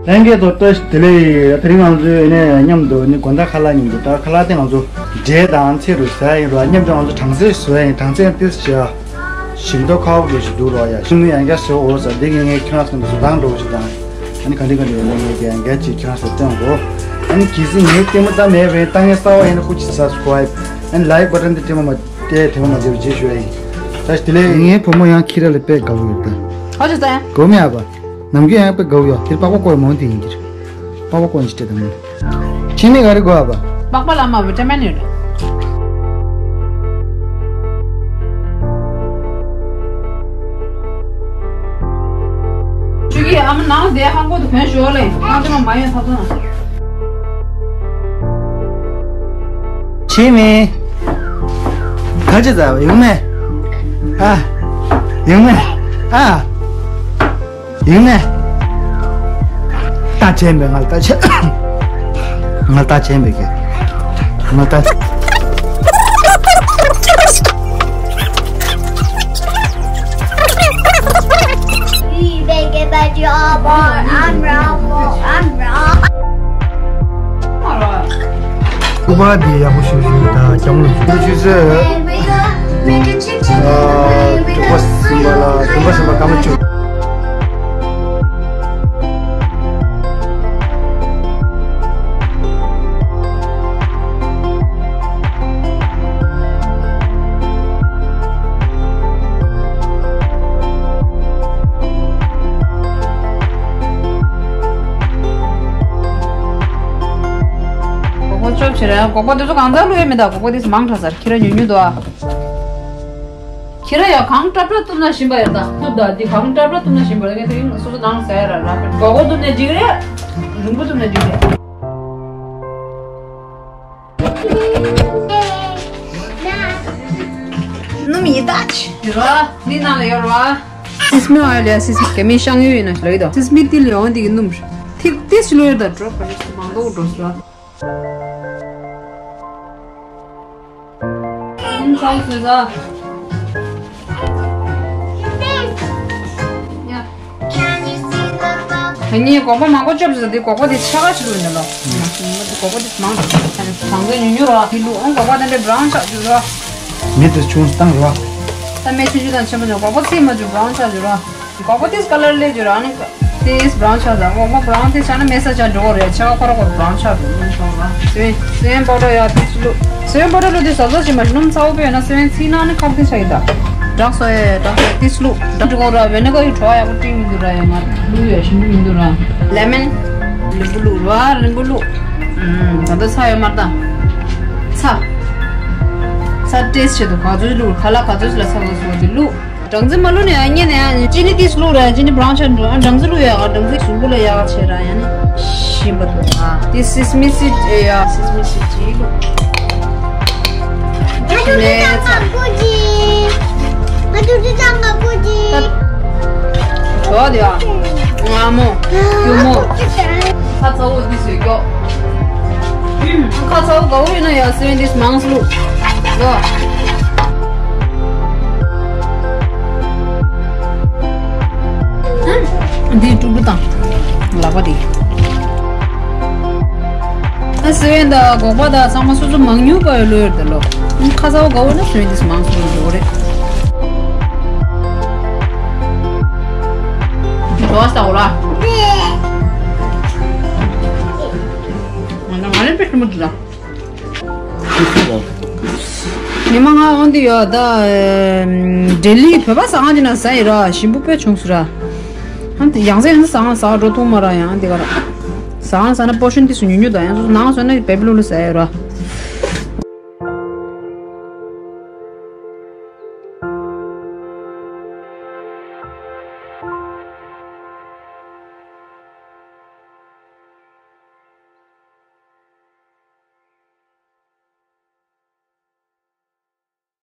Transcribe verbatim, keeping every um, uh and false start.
ལྷན་རྒྱས་ཚོ་བཀྲ་ཤིས་བདེ་ལེགས། དེ་རིང་ང་ཚོའི་ཨ་ནི་མཉམ་དུ་ཨ་ནི་དགོང་དག་ཁ་ལག་མཉམ་དུ། ད་ཁ་ལག་དེ་ང་ཚོ་འབྲས་དང་ཚལ་རུ་ཟ་ཡིན་རོགས། མཉམ་དུ་ང་ཚོ་གྲང་ཟས་བཟོ་ཡ་ཡིན། གྲང་ཟས་ཡང་ཏིས་བྱས། ཞིམ་མདོག་ཁ་པོ་འདྲ་ཞིག་འདུག་རོགས་ཡ། ཞིམ་ནི་ཡང་བསྐྱར་ཟེར་འོ་ཟེར། འདི་གི་ངས་ཁྱེད་རང་ཚོ་བཟོ་སྟངས་འདྲ་བོ་ཞིག་དང་། ཨ་ནི་ག་འདྲ་ག་འདྲ་ཡོད་ན་ངས་ཀྱི་ཡང་བསྐྱར་ཅིག་ཁྱེད་རང་ཚོ་སྟོན་དགོས། ཨ་ནི་གལ་སྲིད་ངའི་ལྟད་མོ་ལྟ་མེད་པ་ཡིན། ལྟ་མཁན་གསར་པ་ཡིན་ན་སྐུ་མཁྱེན་subscribe། ཨ་ནི་like button་དེ་དེ་མ་མ་དེ་དེ་མ་མ་དེ་བྱེད་ཞུ་ཡ་ཡིན། ད་ཞིག་དེ་ལས་ངའི་བུ་མོ་ཡང་ཁྱེད་རང་ལ་དཔེ་དགའ་བོ་ཡོད་ད། ཨ་ཅོ་ཙ་ཡ། དགའ་བོ་མེད་ཨ་པ། ནམ་རྒྱུན་ཡང་དཔེ་དགའ་བོ་ཡོད། དེར་པགས་པ་བཀོག་མོ་དེ་ཡིན་གྱི་རེད། པགས་པ་བཀོག་ཡིན་ཅི་སྤྲད་དང་མོ། ཁྱེད་ནི་ག་རེ་དགོས་ཨ་པ། པགས་པ་ལ་མ་བི་ཊ་མིན་ཡོད་རེད། ཆུ་གི་ཨ་མ་ནང་དེ་ཧང་གོ་དུ་གོན་ཞོར་ལེ། ཧང་དེ་མ་མ་ཡོད་ཐབས་ཐོ་ན། ཆི་མེ། ག་ཅི་ཟ་བ་ཡོང་མེ། ཨ། ཡོང་མེ། ཨ། ཡིན་ནས། ལྟ་ཆེན་པོས་ང་ལ་ལྟ་ཆེན། ང་ལ་ལྟ་ཆེན་པོས་ཀྱི། ང་ལ་ལྟ། སྐུ་པར་འདི་ཡག་པོ་ཞིག་ཞུས་དང་སྐྱབས་མགོན་ཞུས་ཞུས་ཟེར། ཨ། བདུན་པ་གསུམ་པ་ལ། བདུན་པ་གསུམ་པ་སྐར་མ་བཅུ། སྒོག་པ་ཅོབ་བྱེད་ར། སྒོག་པ་དེ་ཚོ་གང་ཚ་ལུས་ཡོད་མེད་ད། སྒོག་པ་དེ་ཚོ་མང་དྲགས་ས་རེད། ཁྱེད་རང་ཉུང་ཉུང་འདུག་ཨ། ཁྱེད་རང་ཡ་གང་འདྲ་འདྲ་བཏུབ་ན་ཞིམ་པ་ཡོད་ད། བཏུབ་ད། འདི་གང་འདྲ་འདྲ་བཏུབ་ན་ཞིམ་པ་རེད། ངས་དེ་རིང་སོ་སོ་ནང་ཟ་ཡ་ར་ར། སྒོག་པ་བཏུབ་ནས་འགྲིག་རེད། རིང་པོ་བཏུབ་ནས་འགྲིག་རེད། སྣུམ་ཡི་དྭགས་ཡོད་ར། འདི་ནང་ལ་ཡོད་ར། སི་སི་མི་ཨོ་ཡིལ་ཡ། སི་སི་མི་ག་མི་ཤང་ཡོད་ཡིན་ན་ལོས་དོ། སི་སི་མི་ཏིལ་ཡོང་འདི་གི་སྣུམ་ཐིག་ཏིས་ལོས་ཡོད་ད། འགྲོ་པ་རེད། མང་པོ་འགྲོ་སོ། སྣུམ་ཚ་བོ་བཟོས་ད། ཡ། ད་ངས་སྒོག་པ་མང་པོ་ཅོབ་བཟོས་ད། འདི་སྒོག་པ་འདི་ཆ་ག་ཆི་ལུགས་ཡིན་ད་ལོ། སྒོག་པ་འདི་མང་དྲགས་ད། གྲང་ཚོད་ཉུང་ཉུང་ར། འདི་ལུགས་ཨང་སྒོག་པ་དེ་འདྲ་བྷ་རའུན་ཆགས་རྒྱུ་ར། མེ་དེ་ཆུང་བཏང་ར། ད་མེ་ཆུང་ཆུང་དང་ཆེན་པོ་ཆགས། སྒོག་པ་ཚིག་མ་བཅུག་བྷ་རའུན་ཆགས་རྒྱུ་ར། སྒོག་པ་དེས་ཀ་ལར་སླེབས་རྒྱུ་ར། ཨ་ནི་དེས་བྷ་རའུན་ཆགས་ཟ། སྒོག་པ་བྷ་རའུན་དེ་ཆགས་ན་མེ་ས་ཆ་འགྲོ་གི་རེད། ཆ་ག་ཁོ་ར་ཁོ་བྷ་རའུན་ཆགས་འགྲོ་ནི་སོང་ར། སོན་སོན་པའུ་ཌར་ཡ་དེ་ཚོ་བླུགས། སོན་པའུ་ཌར་བླུགས་དུས་ཟ་ཟ་བྱེད་མ་ཤེས། སྣུམ་ཚ་བོ་པས་ན་སོན་ཚིག་ན་ནི་ཁག་དེ་ཆགས་ཡི་ད། དྲག་སོ་ཡ་དྲག་སོ་ཡ་དེ་ཚོ་བླུགས། དྲག་འགྲོ་གི་ར། བེ་ནེ་གར་ཡི་བྲོ་བ་ཡག་པོ་སྤྲིང་མི་འདུག་ར། ཡ་ང་བླུགས་ཡ་ཞིམ་པོ་མི་འདུག་ར། ལེ་མོན་རིང་པོ་བླུགས་ར། རིང་པོ་བླུགས། ཨུམ། ད་ལྟ་ཚྭ་ཡོད་མ་རེད་ད། ཚྭ། ཚྭ་ཏེས་ཆེད་དུ་ག་ཚོད་བླུགས། ཁ་ལག་ག་ཚོད་ལ་ཚྭ་དགོས་སོ་དེ་བླུགས། སྦྲང་རྩི་མ་བླུགས་ནས་ཡང་ཉན་ནས་ཡང་ཅི་ནི་ཏིས་བླུགས་ར། ཅི་ནི་བྷ་རའུན་ཆགས་འགྲོ། ཨ། སྦྲང་རྩི་བླུགས་ཡ། སྦྲང་རྩི་གཟུགས་པོ་ལ་ཡག་བྱེད་ར། ཡང་ནི་ཞིམ་པ་འདུག་ཨ། ཏིས་སི་སི་མི་སིཌ་ཨེ་ཡ། སི་སི་མི་སིཌ་ཅིག་བླུགས། ནས་ཚ། ང་ཚོ་འདི་ཚང་མ་བུ་ཅིག་ད། བྲོ་བ་དེ་ཨ། ང་མོ། ཡུ་མོ། ཁ་ཚ་བོ་འདི་བཟོས་ཀྱོག་ཁ་ཚ་བོ་དགའ་བོ་ཡིན་ན་ཡ་སེ་ཝེན་ཏིས་མང་སུ་ལུགས། ལོ། འདི་དཀྲུག་དཀྲུག་དང་། ལག་པ་དེ། ཨ་སེ་ཝེན་དང་སྒོག་པ་དང་ཚང་མ་སོ་སོ་མང་ཉུང་བ་ཡོད་ལོས་ཡོད་དེ་ལོ། ཁ་ཚ་བོ་དགའ་བོ་ཡིན་ན་སེ་ཝེན་ཏིས་མང་སུ་ལུགས་འགྲོ་གི་རེད། འགྲོ་བ་ས་འོ་ར། ང་ལ་པེ་ཀྲི་མོ་དུ་ལ། ཉི་མ་ང་འོང་དུ་ཡོད་ད། ལྡི་ལི་བོད་པ་ཟ་ཁང་ཅིག་ན་ཟ་ཡི་ར། ཞིམ་པོ་དཔེ་བྱུང་སུ་ར། ཨ་ནི་ཡང་ཟ་ཡང་ཟ་ཟ་ཁང་ཟ་འགྲོ་ཐུབ་མ་ར། ཡང་འདི་ག་ར་ཟ་ཁང་ཟ་ན་པོ་ཤོན་ཏིས་སུ་ཉུང་ཉུང་དང་། ཡང་སོ་སོ་ནང་སོང་ན་བེ་བི་ལུ་ལུ་ཟ་ཡི་ར།